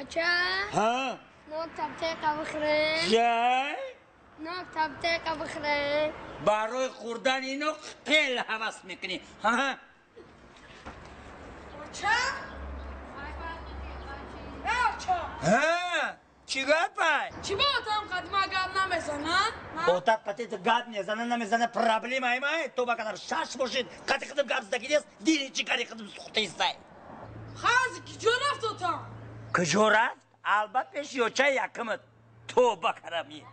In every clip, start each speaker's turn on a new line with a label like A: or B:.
A: Оча?
B: Ҳа?
A: Нок табтеқа бихӯрем.
B: Чай?
A: Нок табтеқа бихӯрем.
B: Барои хӯрдани нок хеле ҳавас мекунӣ. Ҳа?
C: Оча? Э, оча!
B: Ҳа? Чӣ гапай?
C: Чӣ ба отам қадима гап намезанад?
B: Отат қати ту гап мезана, намезана, проблема аймай. То ба кадар шаш бошед, қати хидм гап задаги нест, дили чӣ кари хидм сухтаистай.
C: Хази куҷо рафт отам?
B: Куҷо рафт? Албат пеши очаи якумат. Тоба карами.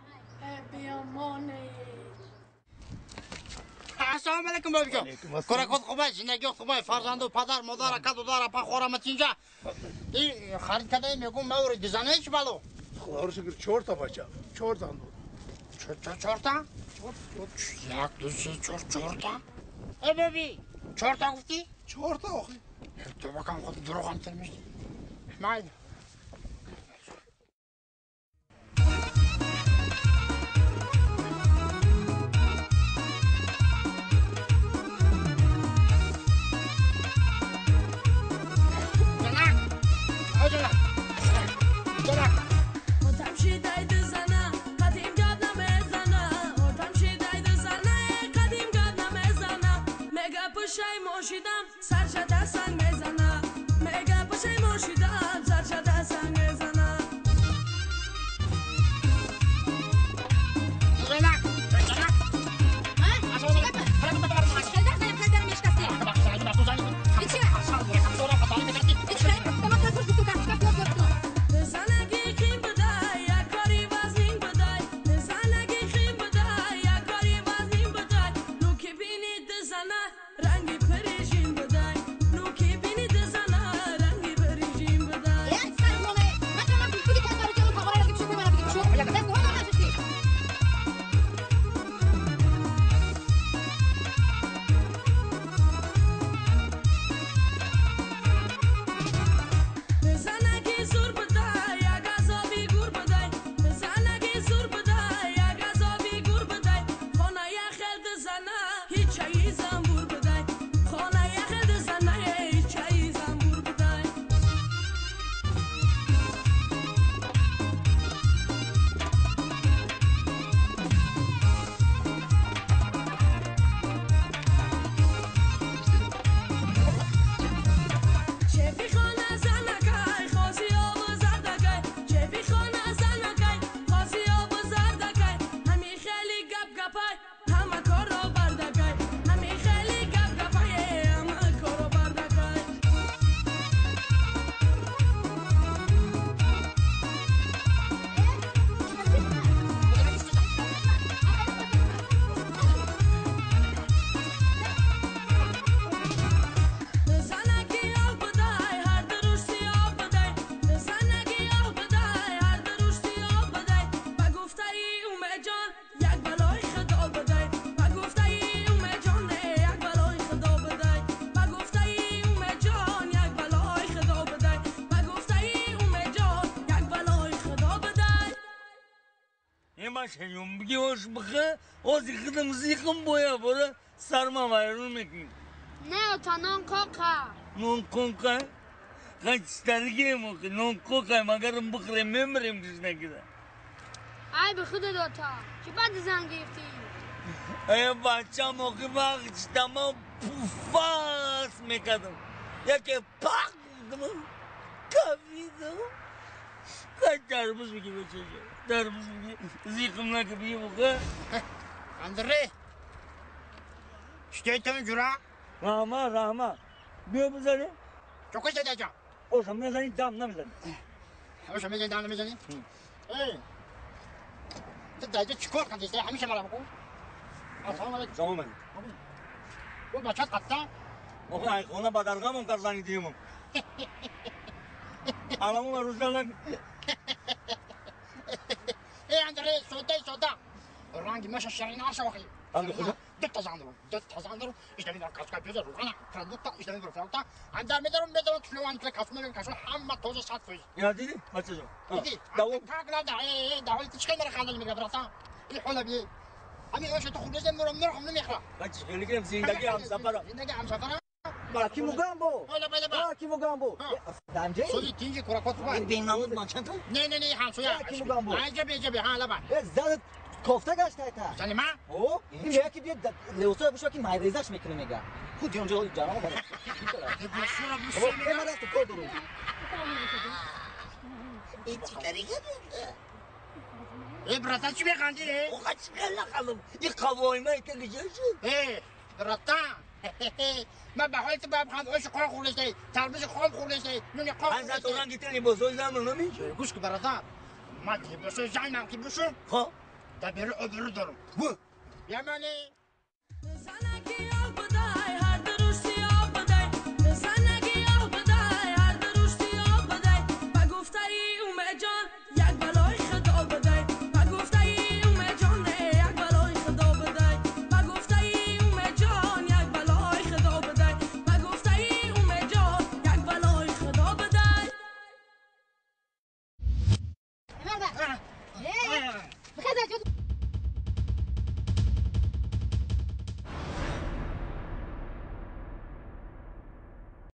C: Э, биёмоне.
D: Ассалому алайкум, бобиҷон. Коракот хубай, зиндагиёт хубай, фарзанду падар, модар, ака, дудар, апа, хорама тинҷа. И харид кадаи мегум маври дизане чи бало?
E: Худоро шукр, чорта бача, чор зан дод.
D: Чорта? Як, ду, се, чор, чорта? Э, боби, чорта гуфтӣ?
E: Чорта охи.
D: То бакам худ дурӯғам тирмишти. Майли.
B: Сарма вайрон мекунӣ.
A: Не, ота, нон қоқа.
B: Нон қоқа? Қачтаргем охи, нон қоқа, магарам бихӯрем, мемирем гушнагида.
A: Ай ба худат, ота, чӣ баъди зан гирифтӣ?
B: Э, бачам, охи вақт тамом пуфас мекардам. Яке пақ гуфтам, кафидам. Қай тарбуз бигӣ, бачаҷон, тарбуз бигӣ, зиқм нака бигӣ буха.
D: Андре! Штейтон ҷура?
B: Раҳмат, раҳмат. Биё бизанем.
D: Чока шедаҷон?
B: Оша мезанӣ, дам намезанӣ.
D: Оша мезанӣ, дам намезанӣ? Э, ту даҷа чӣ кор кардӣ? Ҳамеша мара бикун. Ассалому алайкум.
B: Салом алайкум.
D: Бо бачат қатта?
B: Охи, ай хона ба даргоҳам кар занг дидем. Аламу ба рӯза нак.
D: Э, Андре, сода, сода. Ранги маша ширин арша охи.
B: Ранги куҷо?
D: Дутта зан дорам, дутта зан дорам. Иштами бар каска пёза руғана, продукта, иштами бар фрукта. Андар медорам, медорам, кило ан кило касу мегам, касу ҳама тоза 100%.
B: Ина дидӣ, бачаҷон?
D: Дидӣ?
B: Давом.
D: Так нада, э, э, давом, ту чӣ кар мара хандани мега, братан? И ҳола би. Ҳамин оша ту хуб нестем, мурам, мурам, намехӯрам.
B: Бача, хеле кирем, зиндагӣ ҳамсафара.
D: Зиндагӣ ҳамсафара.
F: Аки Мугамбо. Аки Мугамбо. Данҷаи?
D: Соли тинҷи куракот хубай.
B: Бенамуд ман чанд?
D: Не, не, не, ҳамсоя.
F: Аки Мугамбо.
D: Аҷаб, аҷаб, ҳа, лаба.
F: Э, занат кофта гаштайта.
D: Зани ман?
F: О, ин мега ки биё левосоя бушва ки майрезаш мекунем мега. Худ ҷонҷо ҷарамо бара. Э, ман рафту кор дорум.
B: Ин чӣ тариқа?
D: Э, братан, чӣ механдӣ?
B: Оқа чӣ нахандам? Ин қавоима ика киҷо шуд?
D: Э, братан. Ман ба ҳоли ту ба ханд оши қон хӯрдастаи, тарбузи хом хӯрдастаи, нуни қон
B: Аз торан гитен либосои замон намешуд.
D: Гӯш ку, братан. Ман либосои занам ки бушум,
B: Хо?
D: дар берун обрӯ дорум.
B: Бу.
D: Ямани.